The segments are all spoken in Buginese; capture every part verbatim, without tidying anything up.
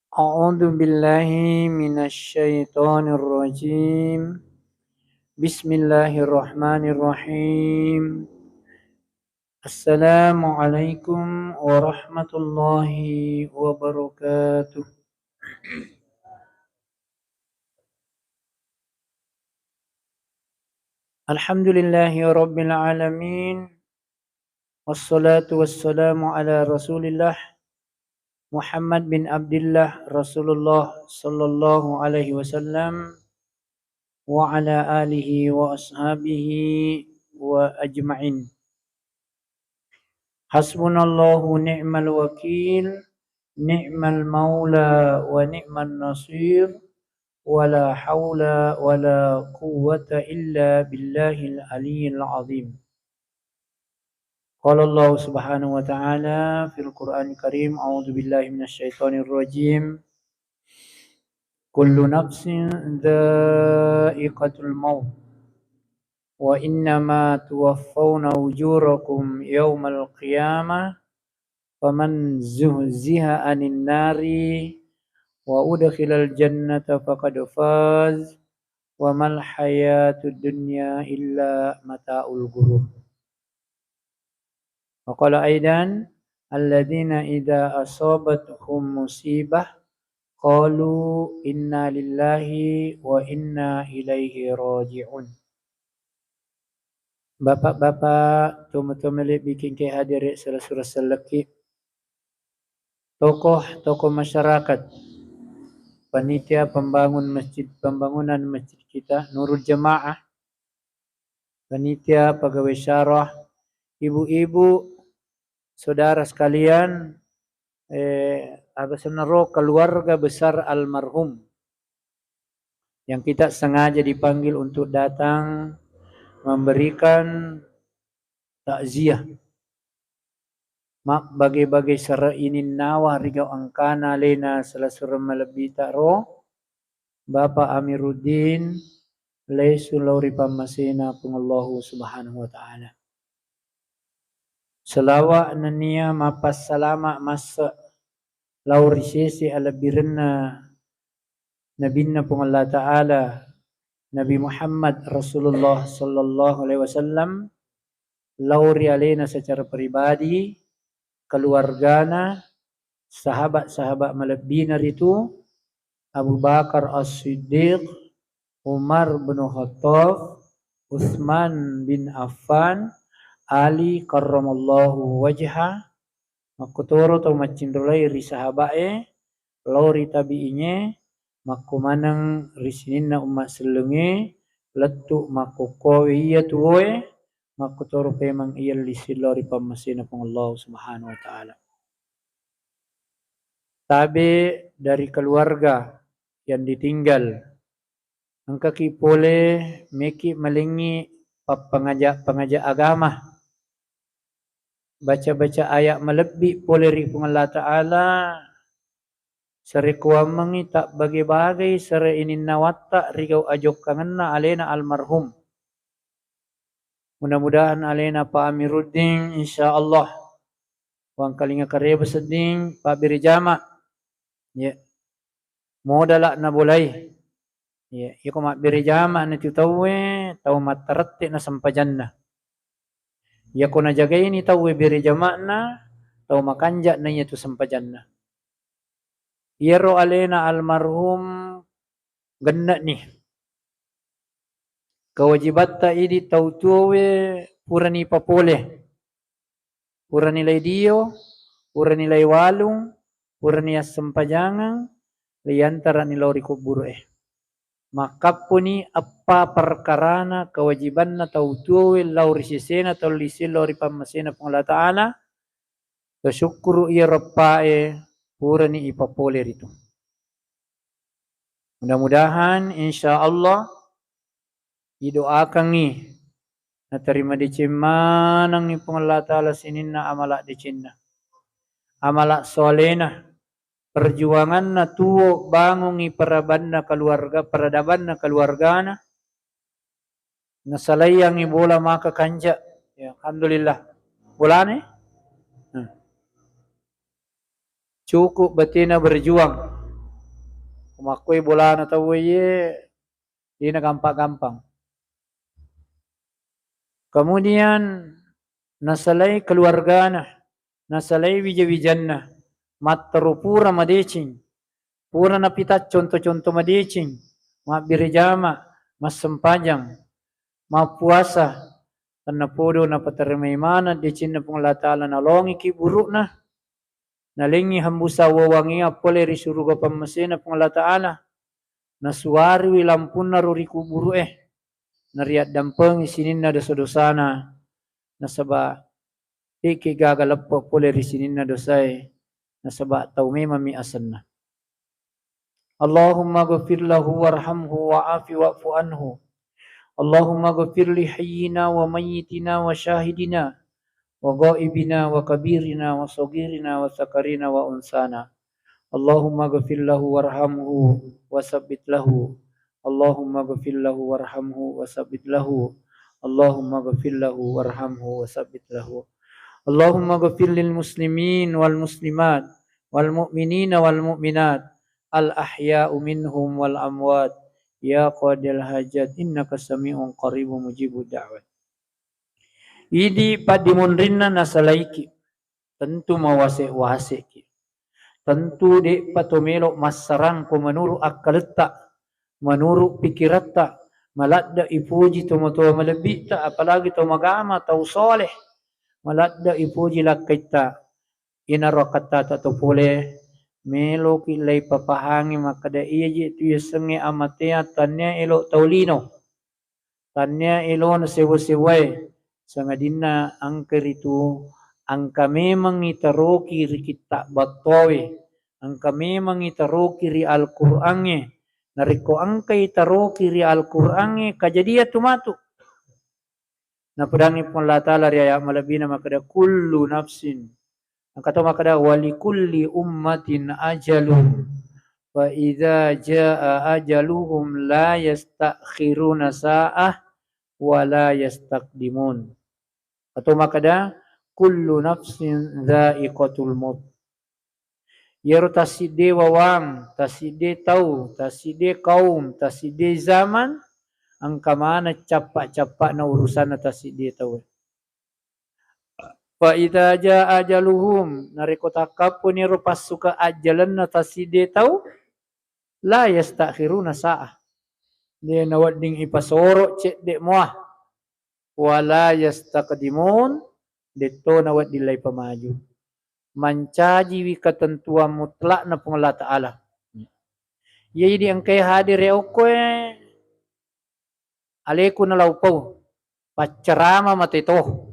أعوذ بالله من الشيطان الرجيم. بسم الله الرحمن الرحيم. السلام عليكم ورحمة الله وبركاته. الحمد لله رب العالمين. والصلاة والسلام على رسول الله محمد بن عبد الله رسول الله صلى الله عليه وسلم وعلى آله وأصحابه وأجمعين. حسبنا الله ونعم الوكيل، نعم المولى ونعم النصير، ولا حول ولا قوة إلا بالله العلي العظيم. قال الله سبحانه وتعالى في القرآن الكريم، أعوذ بالله من الشيطان الرجيم. كل نفس ذائقة الموت وإنما توفون أجوركم يوم القيامة فمن زحزح عن النار وأدخل الجنة فقد فاز وما الحياة الدنيا إلا متاع الغرور. وقال أيضا، الذين إذا أصابتهم مصيبة قالوا إنا لله وإنا إليه راجعون. Bapak-bapak, tomatoa malebbi engkae hadere' sala surang sellekki, tokoh-tokoh masyarakat, panitia pembangun masjid, pembangunan masjid kita, Nurul Jamaah, panitia, pegawai syarah, ibu-ibu, saudara sekalian, eh, aga senna ro keluarga besar almarhum yang kita sengaja dipanggil untuk datang memberikan takziah. Mabbage-bage sere' ininnawa ri gau engkana alena sala surang malebbita ro, Bapak Amiruddin, lesu lao ri pammasena Puang Allahu Subhanahu wa Ta'ala. Selawa nennia mappassalama masse lao ri sese alebbirenna Nabinna Puang Allah Ta'ala, Nabi Muhammad Rasulullah sallallahu alaihi wasallam, lao ri alena secara pribadi, keluargana, sahabat-sahabat malebbina ritu, Abu Bakar As-Siddiq, Umar bin Khattab, Utsman bin Affan, Ali karramallahu wajha, makkutoro tau maccinrolai ri sahaba'e, lao ri tabi'inge, makko maneng ri sininna umma sellengnge, lettu makkokkoe iya tuwoe, makkutoro pemeng iya lissillo ri pammasena Puang Allah Subhanahu wa Ta'ala. Tabe dari keluarga yang ditinggal, engkaki pole meki malengngi pappangaja-pangaja agama, baca-baca ayat malebbi pole ri Puang Allah Ta'ala, sarekkuammengngi tabbage-bagei sere ininnawatta ri gau ajokkangenna alena almarhum. Mudah-mudahan alena Pak Amiruddin, insya Allah, wangkalinga kareba sedding, pabbere jama. Ya. Modala nabolai. Ya, iyako mabbere jama na tu tauwe, tau mattarette na sempajanna. Iyako najagaini tauwe bere jama'na, tau makanja na iya tu sempajanna. Iyaro alena almarhum genne'ni. Kewajibatta idi tau tuowe purani papole. Purani lai dio, purani lai walung, purani assempajangeng, leiyantarani lao ri kubburu'e. Makkappuni eppa perkarana kewajibanna tau tuowe lao ri sesena tau lise lao ri pammasena Puang Allah Ta'ala, tasukkuru iyaro eppae purani ipapole ritu. Mudah-mudahan, insya Allah, idoakangngi natarima deceng manengngi Puang Allah Ta'ala sininna amala decenna, amala soalena, perjuanganna tuo bangungngi parabanna keluarga, peradabanna keluargana, nasalaiangngi bola maka kanja. Ya, alhamdulillah. Bolana? Hmm. Cukup batena berjuang. Ko makkoi bolana tauwe ye, dena gampang-gampang. Kemudian nasalai keluargana, nasalai wija-wijanna, mattaro pura madeceng, pura napita conto-conto madeceng, mabbere jama, massempajang, mappuasa, tennapodo napaterrimai maneng decenna Puang Allah Ta'ala, nalongiki burukna, nalengngi hembusan wawangiya pole ri suruga pammasena Puang Allah Ta'ala, nasuwariwi lampunna ro ri kuburu'e, nariaddampengi sininna dosa-dosana, nasaba de'ki gaga leppe pole ri sininna dosae, nasaba tau memammi asenna. Allahumma ghfir lahu warhamhu wa'afi wa'fu anhu. Allahumma ghfir li hayyina wa mayyitina wa syahidina wa ghaibina wa kabirina wa saghirina wa sakarina wa unsana. Allahumma ghfir lahu warhamhu wa sabbit lahu. Allahumma ghfir lahu warhamhu wa sabbit lahu. Allahumma ghfir lahu warhamhu wa sabbit lahu. Allahumma ghfir lil muslimin wal muslimat wal mu'minina wal mu'minat al ahya'u minhum wal amwat. Ya qadil hajat innaka sami'un qaribun mujibud da'wat. Idi paddimonrinna nasalaiki, tentu mawase-waseki. Tentu de'pa to melo massarang ko menuru akkaletta, menuru pikiratta, maladde ipoji tomatoa malebbitta, apalagi to magama, tau soleh, maladde ipoji lakkaitta. Inaro akkattata to pole, meloki laipapahangi makkeda iyaji tu yasengnge amateang, tannia elo tau lino, tannia elona sewa-sewae, sangadinna engka ritu engka memengngi taroki ri kitta battowe, engka memengngi taroki ri Al-Qur'angnge. Narekko engkai taroki ri Al-Qur'angnge, kajadian tu matu. Napedangngi Puang Allah Ta'ala ri ayat malebbina makkeda, "Kullu nafsin." Engka to makkeda, "Wa li kulli ummatin ajalun. Fa idza jaa ajaluhum la yastakhiruna sa'ah wa la yastaqdimun." Engka to makkeda, "Kullu nafsin dzaiqatul maut." Iyaro tassidde wawang, tassidde tau, tassidde kaum, tassidde zaman, engka maneng cappa-cappa'na urusanna tassidde tauwe. Fa idza jaa ajaluhum, narekko takkappuni ero passuka ajjalenna tassidde tau, la yastakhiruna sa'ah. De nawedding ipasoro cedde moa. Wala yastaqdimun, detto nawedding laipamaju. Mancajiwi ketentuan mutlakna Puang Allah Ta'ala. Iya idi engkai hadir ya okkoe, aleku nalau pau, paccerama mate to.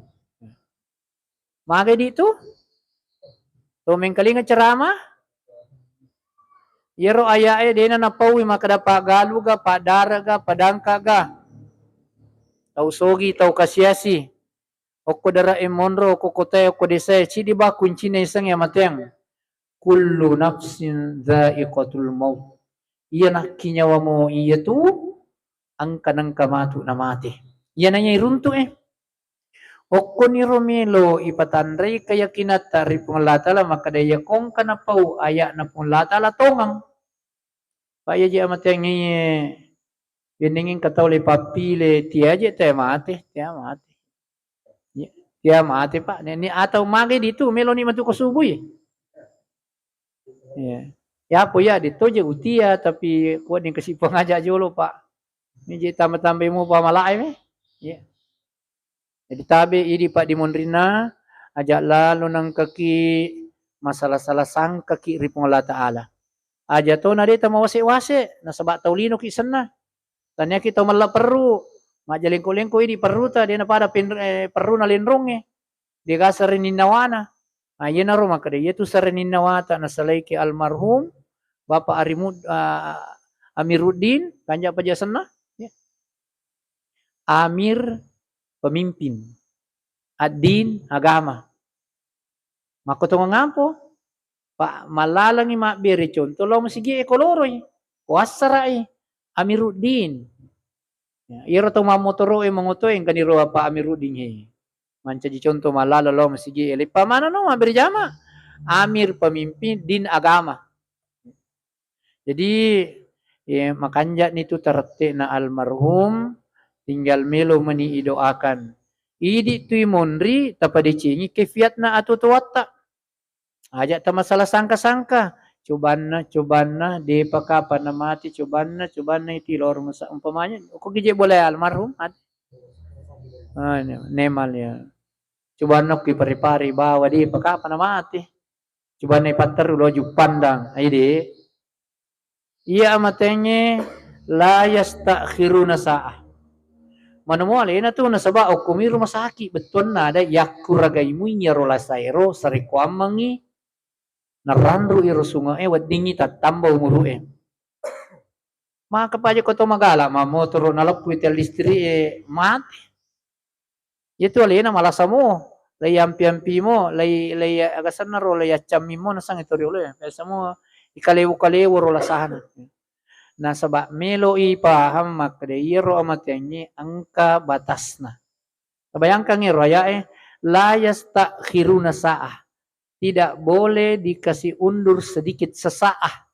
Magai di tu? To mengkalinga ceramah? Iyaro aya'e dena napaui makkeda paggaluga, paddarega, padangkaga. Tau sogi, tau kasiasi. Okko dare'e monro, okko kotae, okko desae, cidi ba kuncina iseng ya mateang. Kullu nafsin dzaiqatul maut. Iya nakki nyawamo iya tu engka nengka matu namate. Iya nanya iruntu e. Okkoniro melo ipatanrei keyakinatta ri Puang Allah Ta'ala, makkeda iya kongka napau aya'na Puang Allah Ta'ala tongeng. Pa iya je amateangnge, bennengeng engka tau le pappile, tiaje te mate, tia mate. Ya, tia mate, Pak. Ni, ni atau mage ditu, melo ni matu ko subui. Iya. Ya, apa ya, ditoje utia, tapi kuat ning kasi pengaja jolo, Pak. Ni je tambah-tambah mu pamalae me. Iya. Jadi tabe idi paddimonrinna, aja lalo nengkaki masalah-salah sangkaki ri Puang Allah Ta'ala. Aja to na de tamawase-wase, nasaba tau lino ki senna. Taniaki tau mella perru, majjalengko-lengko idi perruta, de napada pen-, eh, perruna lenrongnge. Dega sareninnawana. Ah, iyanaro makkeda, iyatu sareninnawa ta nasalaiki almarhum Bapak Arimud-, ah, Amiruddin, kanja paja senna? Ya. Amir, pemimpin. Ad-din, agama. Makkotongeng ampo? Pa mallalengi mabbere conto lao masigi e koloroi, ko assara'i, Amiruddin. Ya, iyaro tau mammotoro'e mangotoe engkani ro Pak Amiruddin he. Mancaji conto mallaleng lao masigi e, leppa maneng no mabbere jama. Amir pemimpin din agama. Jadi, eh, makanja'ni tu tarette'na almarhum, tinggal melo meni idoakan. Idi tu imonri, tapadecengi kefiatna atu toatta. Aja tamasalah sangka-sangka. Cobanna, cobanna, depa kapan namati, cobanna, cobanna itu loro masa-, umpamanya, ko gije boleh almarhum, mati. Ah, ne-, nemal ya. Cobanna kui pare-pare bawa depa kapan namati. Cobanna ipatteru lo Juppandang. Ai de. Iya amatengnge la yastakhiruna sa'ah. Manu mua alena tu nasaba okkomi rumah sakit bettuanna ada yakkuragaimu iyaro lasaero sarekkoammengngi naranru iro sunge'e weddingngi tattamba umuru'e. Maka paja ko to magala mammotoro naleppui tiang listri'e mate. Iyatu alena malasamo, lai ampi-ampimo, lai, lai agasennaro, lai accammimmo nasang to rioloe. Biasamo ikalewo-kalewo ro lasahana. Nasaba melo ipaham makkeda iyaro amateangnge engka batasna. Bayangkan ero aya'e, la yastakhiruna sa'ah. Tidak boleh dikasih undur sedikit sesaah.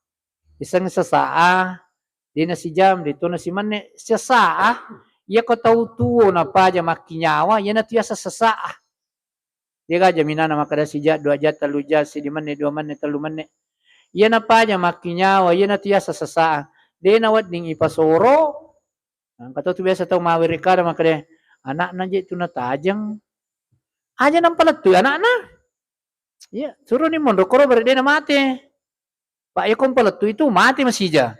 Iseng sesaah, dena sijam, de tona simenne sesaah. Iya ko tau tuo napaja makkinyawa, iyana tu yasa sesaah. Dega jaminana makkeda sija, dua jam, tellu jam, sidi menne, dua menne, tellu menne. Iyana paja makkinyawa, iyana tu yasa sesaah. Dena wedding ipasoro. Engka to tu biasa tau mawere kada makkeda, anakna je tu natajeng. Aja nampalettu anakna. Iya, suroni monro koro bare dena mate. Pak, iya ko mpalettu itu mate masija.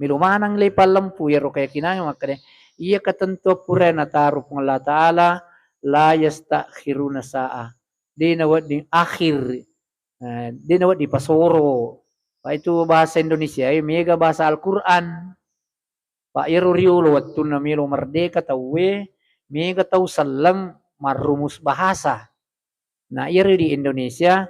Melo maneng le pallempu iyaro keyakinangnge makkeda, iya ketentuan pura nataro Puang Allah Ta'ala, la yastakhiruna sa'ah. Dena wedding akhir. Eh, dena wedding pasoro. Pak, itu bahasa Indonesia, eh, mega bahasa Al-Quran. Pak, iyaro riolo wettunna melo merdeka tauwe, mega tau selleng marrumus bahasa. Nah, iyaro di Indonesia,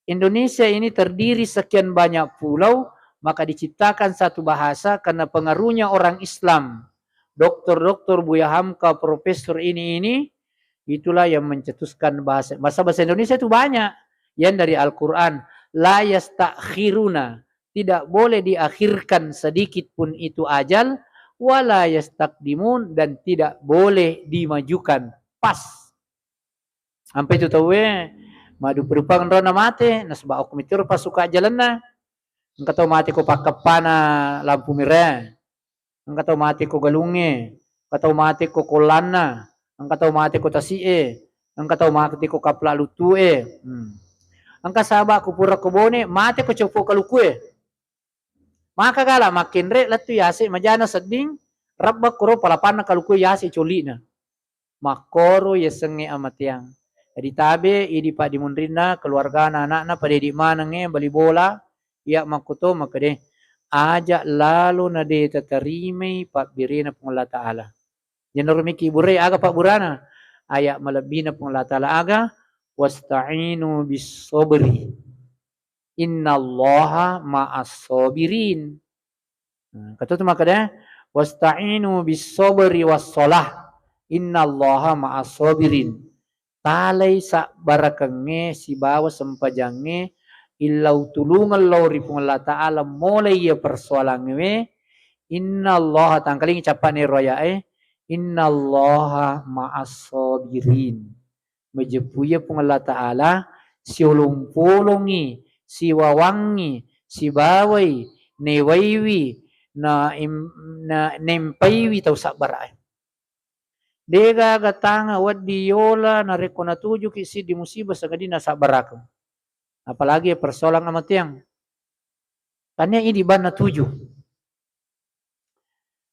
Indonesia ini terdiri sekian banyak pulau, maka diciptakan satu bahasa karena pengaruhnya orang Islam. Doktor-doktor Buya Hamka, profesor ini, ini, itulah yang mencetuskan bahasa, bahasa, bahasa Indonesia itu banyak. Yang dari Al-Quran, la yastakhiruna, tidak boleh diakhirkan sedikit pun itu ajal, wala yastakdimun, dan tidak boleh dimajukan. Pas. Ampe tu tauwe, madupa-dupang ro na mate, nasaba okko mitiro pasuka jalanna. Engka tau mate ko pakkappana lampu merah. Engka tau mate ko galungnge, engka tau mate ko kollanna, engka tau mate ko tasi'e, engka tau mate ko kapla luttue. Hmm. Engka sahabatku pura ko Bone, mate ko copo kalukue. Maka gala makkenre lettu yase majana sedding, rebba koro palapanna kalukue yase coli'na. Makkoro yasengnge amateang. Jadi tabe idi paddimunrinna, keluargana, anakna, padedi manengnge bali bola, iya makkuto makkede, aja lalo na de tatarimai pabbirena Puang Allah Ta'ala. Jenaro miki burai aga pabburana? Aya malebbina Puang Allah Ta'ala aga, wasta'inu bis sabri. Innallaha ma'as sabirin. Nah, kata tu makkeda, wasta'inu bis sabri was salah. Innallaha ma'as sabirin. Talai sabbarakengnge sibawa sempajangnge illau tulungeng lao ri Puang Allah Ta'ala molai iya persoalangngewe. Innallaha, tangkalingi cappa'na ero aya'e, innallaha ma'as sabirin. Majeppu iya Puang Allah Ta'ala siolong-polongi, siwawangi, sibawai, newaiwi, na im-, na nempaiwi tau sabbara'e. Degaga tanga wedding yola narekko natujuki siddi musibah sangadinna sabbarakeng. Apalagi persoalan amateang. Tania idi banna tuju.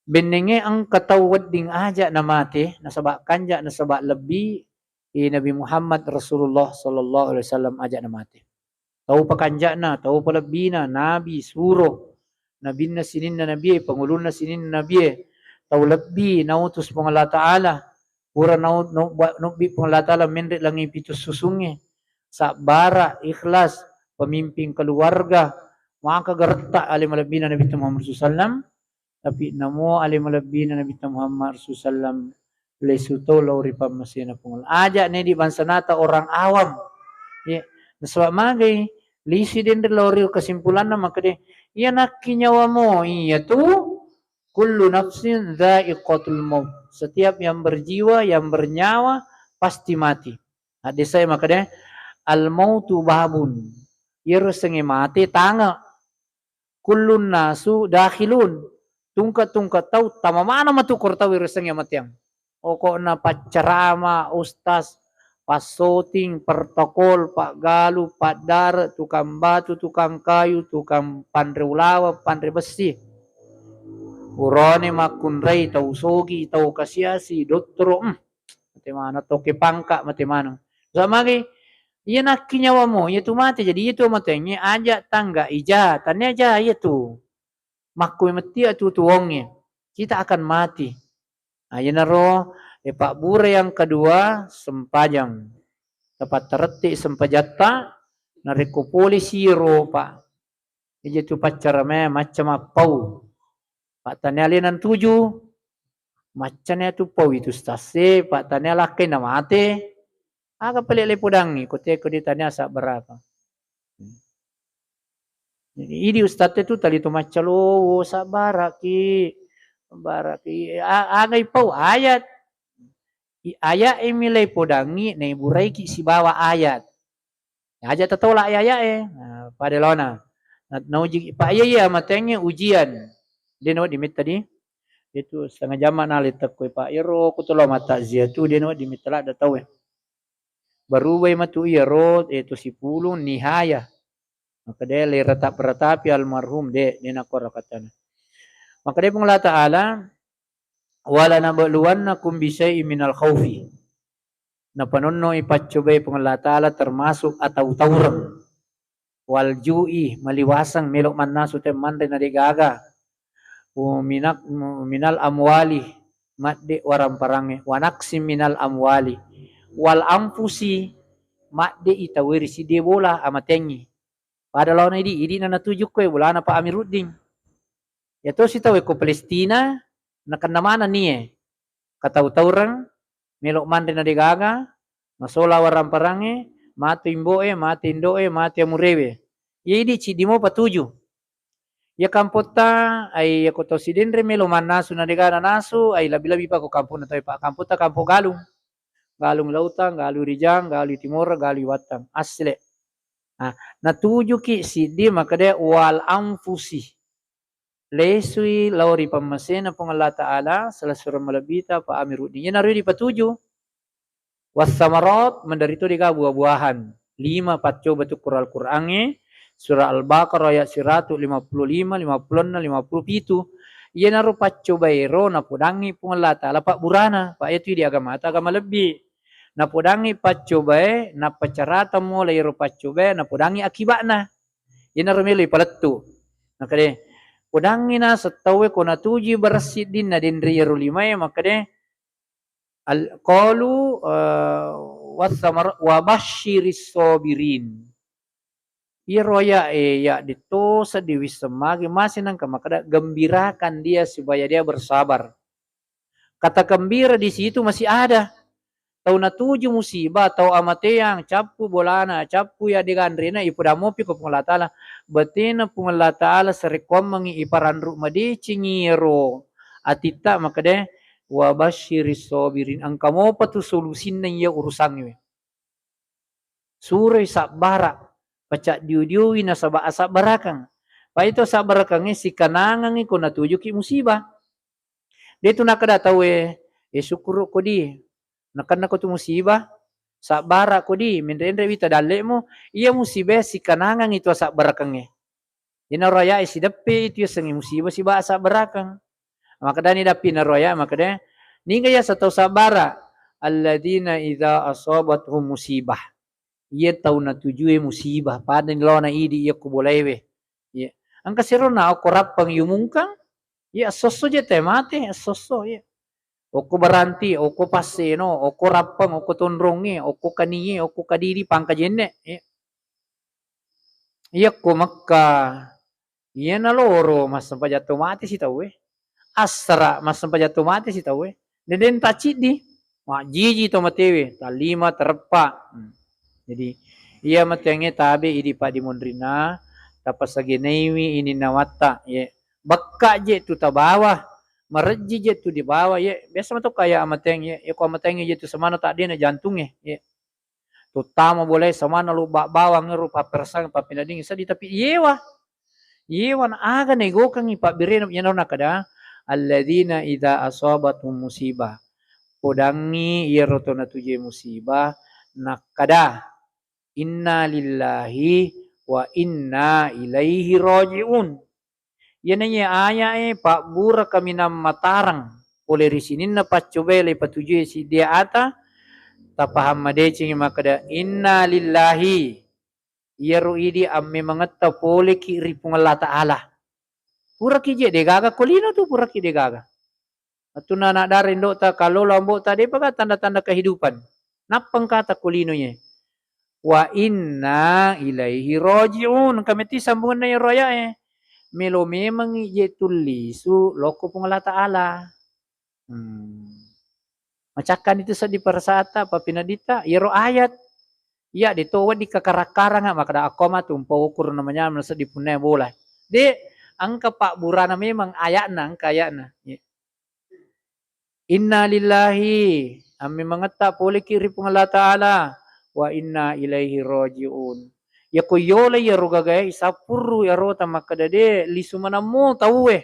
Bennenge engka tau wedding aja namate, nasaba kanja, nasaba lebbi, eh, Nabi Muhammad Rasulullah sallallahu alaihi wasallam aja namate. Tau pakanja'na, tau palebbina, nabi, suro, nabinna sininna nabie, pangulunna sininna nabie, tau lebbi nautus Puang Allah Ta'ala, pura nau-, nubba-, nubbi Puang Allah Ta'ala menre langi pitu susungnge, sabbara, ikhlas, pemimpin keluarga, maka geretta ale malebbina Nabi Muhammad sallallahu alaihi wasallam, tapi namo ale malebbina Nabi Muhammad sallallahu alaihi wasallam lesu to lao ri pammasena Puang Allah. Aja ne di bangsa nata orang awam. Ya, nasaba magai Lisi denre lao ri kesimpulanna makkeda, iya nakki nyawa mo iyatu, kullu nafsin dzaiqatul maut. Setiap yang berjiwa, yang bernyawa pasti mati. Hadisai makkeda, al mautu babun. Iyaro sengnge mate tange. Kullun nasu dakhilun. Tungke-tungke tau tama maneng matu koro tau ero sengnge amateang. Pokokna paccarama, ustaz, passoting, protokol, paggalu, paddare, tukang batu, tukang kayu, tukang panre ulaweng, panre bessi. Purane makkunrai tau sogi, tau kasiasi, dottoro, hmm. Mate maneng, toke pangka, mate maneng. Sa magi, iya nakki nyawa mo, iya tu mate, jadi iya tu amateangnge aja tangga ija, tania ja iya tu. Makku metti atu tuongnge. Kita akan mati. Nah, iyanaro, eh, pabbura yang kedua, sempajang. Tepat teretti sempajatta, narekko pole siro, Pak. Ija tu paccaramae macca mappau. Pattania alena tuju. Maccani atu pau itu ustaz e, pattania lakkai na mate. Aga pale le podangngi, ko teko ditania sabbaraka. Jadi, idi ustaz e tu tali to macca lo, wo sabbaraki. Sabbaraki. A-, agai pau ayat. I-, ayat e milai podangngi, naiburaiki sibawa ayat. Aja tatolak ayat e. Nah, pada laona. Na-, nauji, Pak, iya, iya, amateangnge ujian. De nawedding metta di. Itu setengah jam na litekko, Pak. Iyaro ku tolo mattakziah tu, de nawedding metta ladde tau e. Barubai matu iyaro, eh, to sipulung nihaya. Makkeda le ratap-ratapi almarhum, de, de nakkoro katana. Makkeda Puang Allah Ta'ala, "Wala nabluwannakum bisyai'in minal khaufi." Napanonnoi paccobai Puang Allah Ta'ala termasuk atau-taureng. Wal ju'i, maliwaseng, melo mannasu te manre na degaga. Minak-, minal amwali, madde waramparangnge. Wa naqsim minal amwali. Wal anfusi, madde itaweri sidie bola amatengngi. Pada laona idi, idi na natuju koe bolana Pak Amiruddin. Iya tosi tau e ko Palestina, nakenna maneng nie. Katau-taureng, melo manre na degaga, masola waramparangnge, mate imboe, mate indoe, mate amurewe. Iya idi ciddi mopa tuju. Iya kampotta, ai iya ko tau sidenre melo mannasu na degaga nasu, ai labi-labi pa ko kamponna tau e, Pak, kampotta kampo Galung. Galung Lautang, Galung Rijang, Galung Timor, Galung Wattang. Asli. Nah, natujuki siddi makkeda wal anfusi. Lesui lao ri pammasena Puang Allah Ta'ala, sala sureng malebbita, Pak Amiruddin. Iyanaro dipatuju. Wassamarat, menderito dega buah-buahan. Lima paccoba tu Qur'an, Al-Qur'angnge, surah Al-Baqarah ayat siratu lima puluh lima, lima puluh enam, lima puluh pitu. Iyanaro paccobaero napodangngi Puang Allah Ta'ala pabburana. Pak, iyatu di agamata agama lebbi. Napodangngi paccobae, nappa carata mola iyaro paccobae, napodangngi akiba'na. Iyanaro melo ipalettu. Makkeda, podangngi naseng tauwe ko natujui baressiddinna denre iyaro limae, makkeda, al-, qalu, eh, wassamar-, wa basyiris sabirin. Iyaro aya'e, ya, detto seddi wisseng magi, masih nengka makkeda, gembirakan dia supaya dia bersabar. Kata gembira di situ masih ada. Tau natuju musibah, tau amateang, cappu bolana, cappu ya deganrena, ipoda mopi ko Puang Allah Ta'ala. Betena Puang Allah Ta'ala sarekkoammengi iparanru madecengi ro atitta, makkeda, wa basyiris sabirin. Engka mopa tu solusinna iya urusangnge. Suroi sabbara, pacaddio-dioi nasaba asabbarakeng. Pai to sabbarakengnge sikanangengngi ko natujuki musibah. De tu nakkeda tauwe, eh, sukkuru ko di, nakenna ko tu musibah, sabbara ko di, menre-enre wita dallemu, iya musibah sikanangengngi tu asabbarakengnge. Iyanaro aya'e sideppe itu yasengnge musibah siba asabbarakeng. Makkedani dappi naro aya', makkeda, niga yaseng tau sabbara? Alladzina idza asabathum musibah. Iya tau natujue musibah, pada ni laona idi iya ko bolaewe. Iya. Engka sirona okko rappeng yumungkang, iya esso-esso je te mate, esso-esso, iya. Okko baranti, okko passeno, okko rappeng, okko tonrongnge, okko kanie, okko kadiri, pangka jenne, iya. Iyakko Mekka, iyana loro massempajang to mate sitauwe. Assara massempajang to mate sitauwe. Dedeng tacciddi, majjiji to matewe, tallima, tareppa. Hmm. Jadi, Iya amateangnge tabe idi paddimonrinna, tapasagenaiwi ininna watta, ye. Bekka je tu tabawa, marejji je tu dibawa, ye. Biasa mato kaya amateang, ye. Ye ko amateang je tu semana tak dena jantungnge, ye. Terutama boleh semana lu ba-, bawang ero pappersang, pappenedding seddi, tapi yewa. Yewa na aga naegokengngi pabbirena, iyana nakkeda, "Alladzina idza asabathum musibah." Podangngi iyaro to natujue musibah, nakkeda, "Inna lillahi wa inna ilaihi raji'un." Iyana iye aya'e pabbura kaminang matareng pole ri sininna paccobae le patujue siddi ata, tapahang madecengi makkeda, "Inna lillahi." Iyaro idi ammemangetta poleki ri Puang Allah Ta'ala. Puraki je degaga ko lino tu, puraki degaga. Wettunna anak dara indo'ta, kallolo ambo'ta, de'paga tanda-tanda kehidupan. Nappa engkata ko lino ye. Wa inna ilaihi raji'un. Engka metti sambungenna iyaro aya'e. Melo memangngi je tullisu lokko Puang Allah Ta'ala. Hmm. Macakkani tu seddi perasaatta, papinedditta, iyaro ayat. Iya, de to wedding kakkarang-karanga, makkeda akko matu, mpa ukur namanya seddi punna bola. De, engka pabburana memang ayatna, engka ayatna. Iya. Inna lillahi, ammemangetta poleki ri Puang Allah Ta'ala, wa inna ilaihi raji'un. Yako yolai iyaro gagae, isappurru iyaro tamakkeda de, lisu manammo tauwe.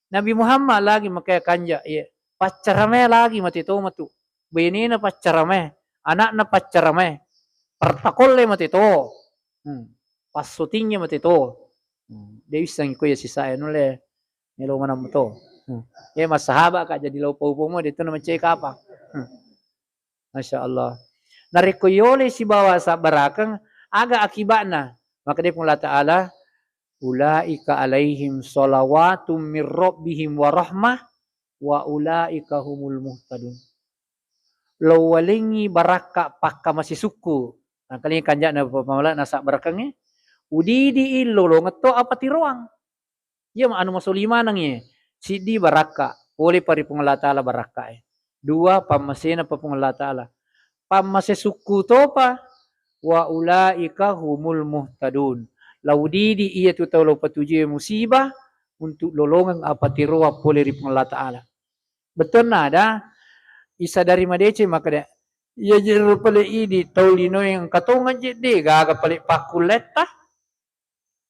Nabi Muhammad lagi makea kanja, ye. Paccaramae lagi mate to matu. Benena paccaramae, anakna paccaramae. Pertakolle mate to. Hmm. Passutingnge mate to. Hmm. De wissengi ko ya sisae nulle melo manammo to. Hmm. Ye massahaba ka jadi lau pau-paumo de to namacai kapang. Hmm. Masya Allah. Narekko yole sibawa sabbarakeng, aga akiba'na? Makkeda Puang Allah Ta'ala, "Ulaika alaihim shalawatum mir rabbihim wa rahmah, wa ulaika humul muhtadun." Lo walengngi barakka pakkamasisukku. Nangkalinga kanja'na pamala nasabbarakengnge, udidi illo longetto apa tiroang. Iya anu masoli maneng ye. Siddi barakka, pole pa ri Puang Allah Ta'ala barakka e. Dua, pammasena pa Puang Allah Ta'ala. Pammase sukku topa, wa ulaika humul muhtadun. Laudidi iya tu tau lo patujue musibah untuk lolongeng apa tiroa pole ri Puang Allah Ta'ala. Bettuanna ada, isadari madeceng makkeda, iya jero pale idi tau linoe engka tongeng je de gaga pale pakkulletta.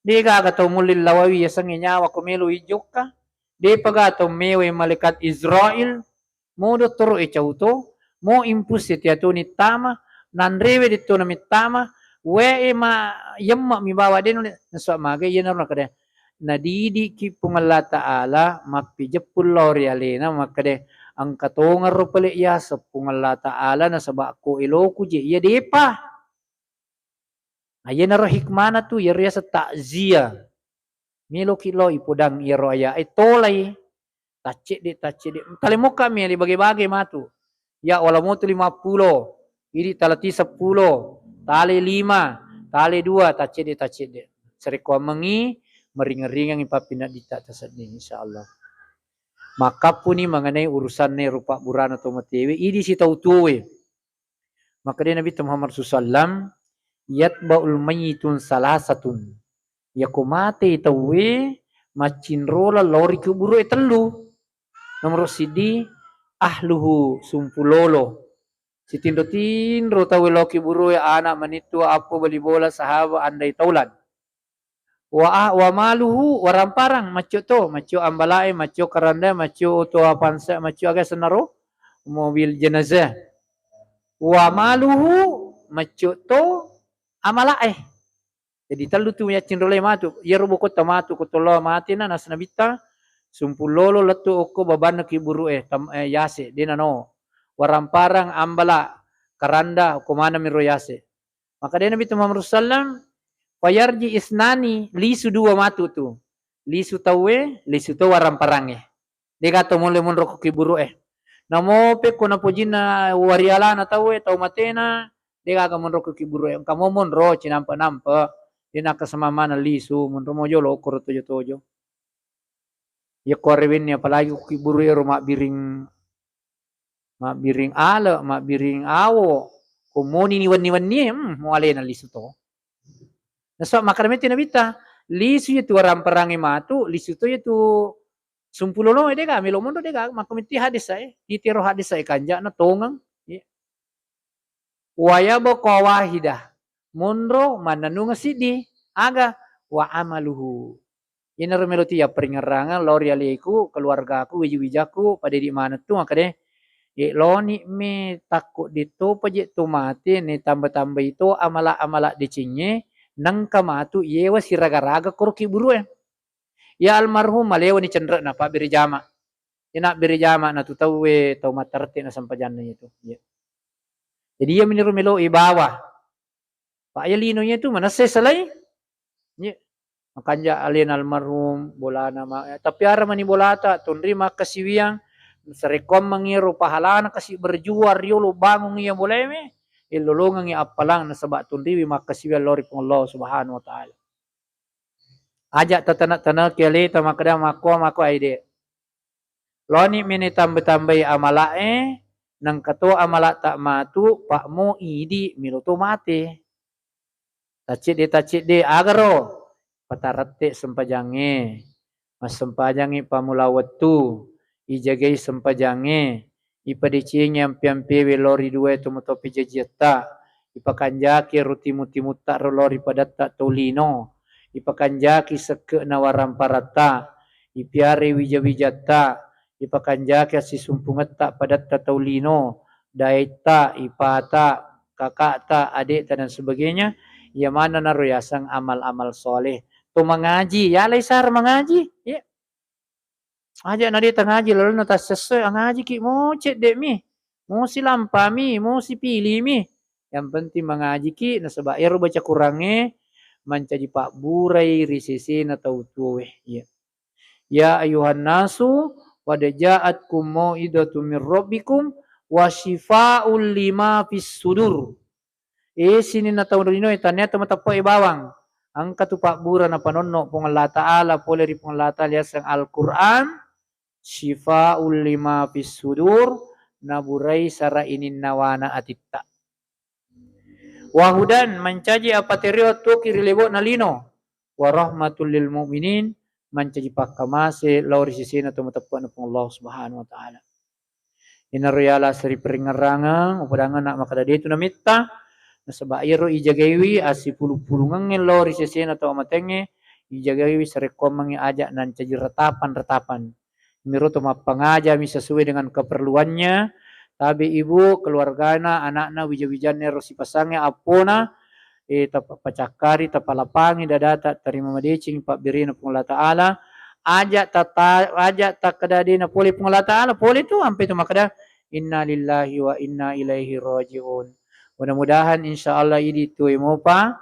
Degaga tau mulle lawawi yasengnge nyawa ko melo ijokka. Depaga tau mewai malaikat Israel, mo dottoro e cauto, mo impus e tiatoni tama, nanrewe detto namittama, wae ma yemme mi bawa de nulle nasua maga iyanaro nakkeda. Nadidiki Puang Allah Ta'ala mappijeppu lao ri alena makkeda, engka tongeng ro pale yaseng Puang Allah Ta'ala nasaba ko eloku je iya depa. Nah, iyanaro hikmana tu, iyaro yaseng takziah. Meloki lao ipodang iyaro aya e tolai. Taccedde, taccedde. Tale mokka meli bage-bage matu. Ya, wala motu lima pulo. Idi talati seppulo. Tale lima. Tale dua. Taccedde, taccedde. Sarekkoammengngi, meringang-ringangngi pappinedditta tasedding, insyaallah. Makkappuni mengenai urusanna rupa burana to matewe, idi sitau tuoe. Makkeda Nabitta Muhammad sallallahu alaihi wasallam, "Yatba'ul mayyitun salasatun." Yako matei tauwe, maccinrola lao ri kuburu'e tellu. Nomoro siddi, ahluhu, sumpulolo. Sitinro-tinro tauwe lao kuburu'e, ana, manittu, appo, bali bola, sahaba, andai taulan. Wa a-, wa maluhu, waramparang, maccio to, maccio ambalae, maccio karanda, maccio oto apansa, maccio aga senaro, mobil jenazah. Wa maluhu, maccio to amalae. Jadi tellu tu yaccinrolai matu. Iyaro bokotta matu, ko tollo matena, naseng Nabitta, sumpulolo lettu okko babanna kuburu'e, tam-, eh, yase, dena no. Waramparang ambala, karanda, okko maneng miro yase. Makkeda Nabi Muhammad sallam, "Fayarji isnani, lisu dua matu tu." Lisu tauwe, lisu to waramparangnge. Dega to mulle monro ko kuburu'e. Namo pekko napojinna warialana tauwe, tau matena, degaga monro ko kuburu'e. Engka mo monro cinampe-nampe, dena kesemamana lisu, monro mo jolo okoro tojo-tojo. Yako arewenni apalagi ko kuburu'e ro mabbiring Mabbiring ale, mabbiring awo, Ko moni ni wenni-wenni e, hmm, mualena lisu to. Nasaba makkeda metti Nabitta, lisu iya tu waramparangnge matu, lisu to iya tu sumpulolo e, dega melo monro, dega makko metti hadis e, titiro hadis e kanja'na tongeng. Iya. Wa yabqa wahidah, monro mannennungeng siddi, aga? Wa amaluhu. Iyanaro melo tu yapparingngerangeng lao ri aleku, keluargaku, wija-wijaku, pada idi maneng tu makkeda, e, loni mi takko de topa je to mate, ne tamba-tambai to amala-amala decengnge, nengka matu yewa siraga-raga koro kiburu e. Ya almarhum, malewani cenre'na, pabbere jama. Ina bere jama na tu tauwe, tau mattarette na sempajanna itu. Iya. Jadi iya miniro melo ibawa. Pak ya lino iya tu manessa salai. Iya. Makanja alena almarhum, bolana ma-, tapi ara mani bolata, tonri makkasiwiang, sarekkoammengngi ro pahalana kasi berjuang riolo bangung iya bolaewe, illolongengngi appalang nasaba tonriwi makkasiwiang lao ri Puang Allah Subhanahu wa Ta'ala. Aja tatana-tanaki aleta makkeda makko, makko aide. Loni mene tambai-tambai amala'e, nengka to amala'ta matu, pa'mo idi melo to mate. Tacedde-tacedde agaro, patarette sempajangnge. Massempajangngi pamula wettu, ijagai sempajangnge, ipadecengi ampe-ampewe lao ri duae tomotopi jajiatta, ipakanjaki ro timu-timutta ro lao ri padatta tau lino, ipakanjaki sekke'na waramparatta, ipiarai wija-wijatta, ipakanjaki assisumpungetta padatta tau lino, daetta, ipata, kaka'ta, ade'ta dan sebagainya, iya manenna ro yaseng amal-amal soleh. To mangaji, yalai sara mangaji, iya. Aja na de tangaji lalenna tassessoe, angajiki mo cedde'mi, mo silampami, mo sipilimi. Yang penting mangajiki nasaba ero baca Qurangnge mancaji pabburai ri sesena tau tuoe. Iya. Ya ayuhan nasu qad ja'atkum mau'izatun min rabbikum wa syifaa'un lima fis sudur. E sininna tau linoe, tania to mateppe'e bawang. Engka tu pabbura napanonno Puang Allah Ta'ala pole ri Puang Allah Ta'ala yaseng Al-Quran, syifaa'ul lima fis sudur, naburai sara ininnawana atitta. Wahudan, mancaji apaterio tuoki ri lebo'na lino. Wa rahmatul lil mu'minin, mancaji pakkamase lao ri sesena to mateppe'na Puang Allah Subhanahu wa Ta'ala. Inaro yala seri peringngerangeng, upadangeng na makkeda detu namitta, nasaba iyaro ijagaiwi assipulung-pulungengnge lao ri sesena tau matengnge, ijagaiwi sarekkoammengngi aja nancaji ratapan-ratapan. Miro to mappangajami sesuai dengan keperluannya, tabe ibu, keluargana, anakna, wija-wijanna ero sipasangnge appona, e, tapa-, pacakkari, tapalapangi dadata, tarima madeceng pabberena Puang Allah Ta'ala, aja tata-, aja takkeda de napole Puang Allah Ta'ala, pole tu, ampe tu makkeda, "Inna lillahi wa inna ilaihi raji'un." Mudah-mudahan insya Allah idi tuwe mopa,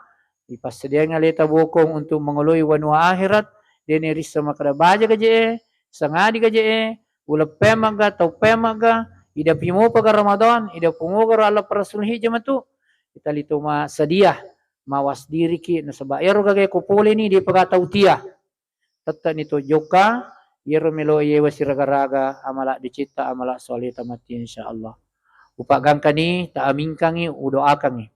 ipassediangngi aleta bokong untuk mangoloi wanua akhirat, de nerissa makkeda baja gaje'e, sangadi gaje'e, uleppemagga, taupemagga, idapi mopaga Ramadan, idapi mogaro alla parasul hijja matu, itali to ma sedia, mawas diriki, nasaba ero gagae ko poleni, depaga tau tia. Tette'ni to jokka, iyaro melo yewa siraga-raga, amala decetta, amala soleta mati, insya Allah. Upaggangkani, taamingkangi, udoakangi.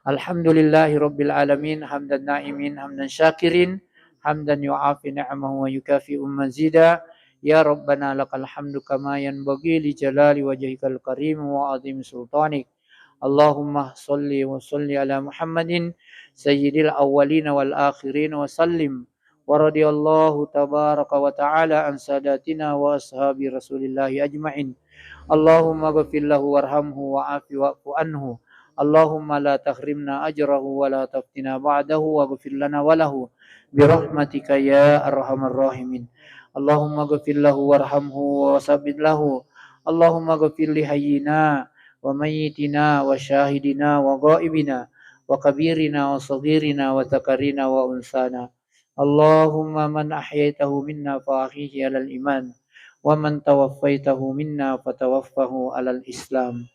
Alhamdulillahi rabbil alamin, hamdan naimin, hamdan syakirin, hamdan yuafi ni'amahu wa yukafi'u mazida. Ya Rabbana lakal hamdu kama yanbaghi li jalali wajhikal karim wa azim sultanik. Allahumma salli wa salli ala Muhammadin sayyidil awwalina wal akhirin wa sallim. Wa radiyallahu tabaraka wa ta'ala an sadatina wa ashabi Rasulillahi ajma'in. Allahumma ghfir lahu warhamhu wa'afi wa'fu anhu. Allahumma la tahrimna ajrahu wa la taftina ba'dahu waghfir lana wa lahu bi rahmatika ya arhamar rahimin. Allahumma ghfir lahu warhamhu wa sabbit lahu. Allahumma ghfir li hayyina wa mayyitina wa syahidina wa ghaibina wa kabirina wa saghirina wa dzakarina wa unsana. Allahumma man ahyaitahu minna fa ahyihi alal iman, wa man tawaffaitahu minna fa tawaffahu alal islam.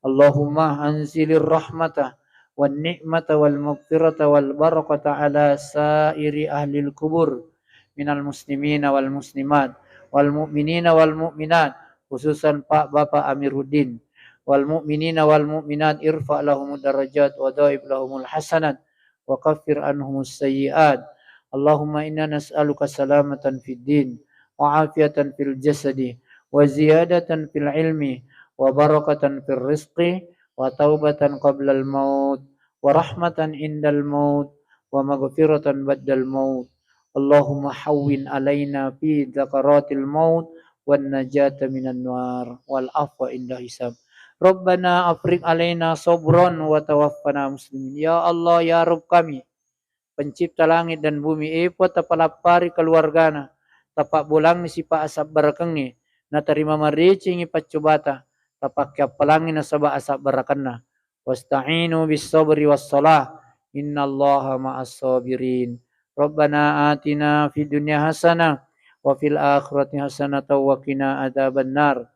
Allahumma anzilir rahmata wan ni'mata wal maghfirata wal barakata ala sairi ahlil kubur minal muslimina wal muslimat wal mu'minina wal mu'minat, khususan Pak Bapak Amiruddin. والمؤمنين والمؤمنات، ارفع لهم الدرجات وضاعف لهم الحسنات وكفر عنهم السيئات. اللهم إنا نسألك سلامة في الدين وعافية في الجسد وزيادة في العلم وبركة في الرزق وتوبة قبل الموت ورحمة عند الموت ومغفرة بعد الموت. اللهم هون علينا في سكرات الموت والنجاة من النار والعفو عند الحساب. ربنا أفرغ علينا صبرا وتوفنا مسلمين. Ya Allah, ya Rabb kami, pencipta langit dan bumi, e Puang, tapalappari keluargana, tapabbolangi sipa asabbarakengnge, natarima marecengi paccobata, tapakkeappalangi nasaba asabbarakenna. Wasta'inu bis sabri was salah, innallaha ma'as sabirin. Rabbana atina fid dunya hasanah wa fil akhirati hasanatan wa qina adzabannar.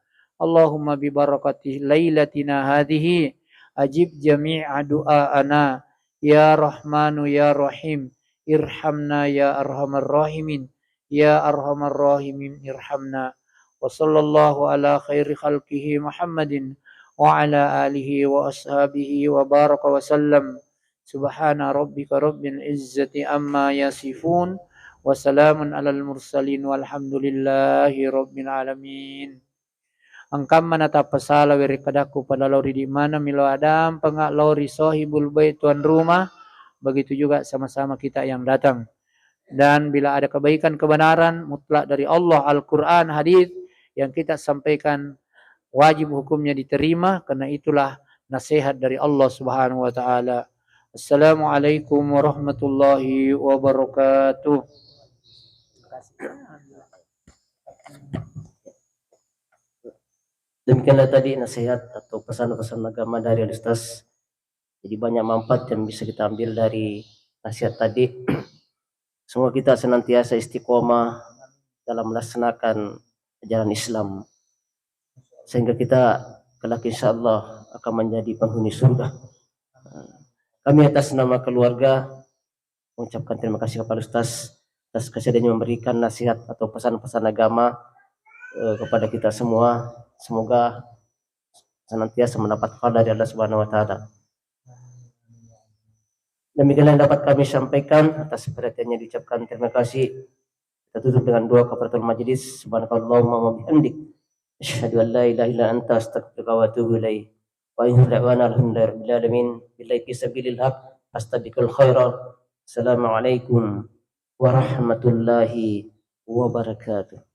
Allahumma bi barakati lailatina hadhihi ajib jami'a du'aana. Ya Rahmanu ya Rahim, irhamna ya arhamar rahimin. Ya arhamar rahimin, irhamna. Wa sallallahu ala khairi khalqihi Muhammadin wa ala alihi wa ashabihi wa baraka wa sallam. Subhana rabbika rabbil izzati amma yasifun. Wa salamun alal mursalin walhamdulillahi rabbil alamin. Engkamma natappasala werekkadakku pada lao ri di mana milo adampanga lao ri sohibul bait, tuan rumah, begitu juga sama-sama kita yang datang. Dan bila ada kebaikan kebenaran mutlak dari Allah, Al-Quran, hadis yang kita sampaikan wajib hukumnya diterima, karena itulah nasihat dari Allah Subhanahu wa Ta'ala. Assalamualaikum warahmatullahi wabarakatuh. Demikianlah tadi nasihat atau pesan-pesan agama dari Al-Ustaz. Jadi banyak manfaat yang bisa kita ambil dari nasihat tadi. Semoga kita senantiasa istiqomah dalam melaksanakan ajaran Islam. Sehingga kita kelak insya Allah akan menjadi penghuni surga. Kami atas nama keluarga mengucapkan terima kasih kepada Ustaz atas kesediaannya memberikan nasihat atau pesan-pesan agama, eh, kepada kita semua. Semoga senantiasa mendapat pahala dari Allah Subhanahu wa Ta'ala. Demikianlah yang dapat kami sampaikan. Atas perhatiannya diucapkan terima kasih. Kita tutup dengan doa kafaratul majlis. Subhanakallahumma wa bihamdik, asyhadu an la ilaha illa anta, astaghfiruka wa atubu ilaik. Wa akhiru da'wana alhamdulillahi rabbil alamin. Billahi fi sabilil haq, fastabiqul khairat. Assalamualaikum warahmatullahi wabarakatuh.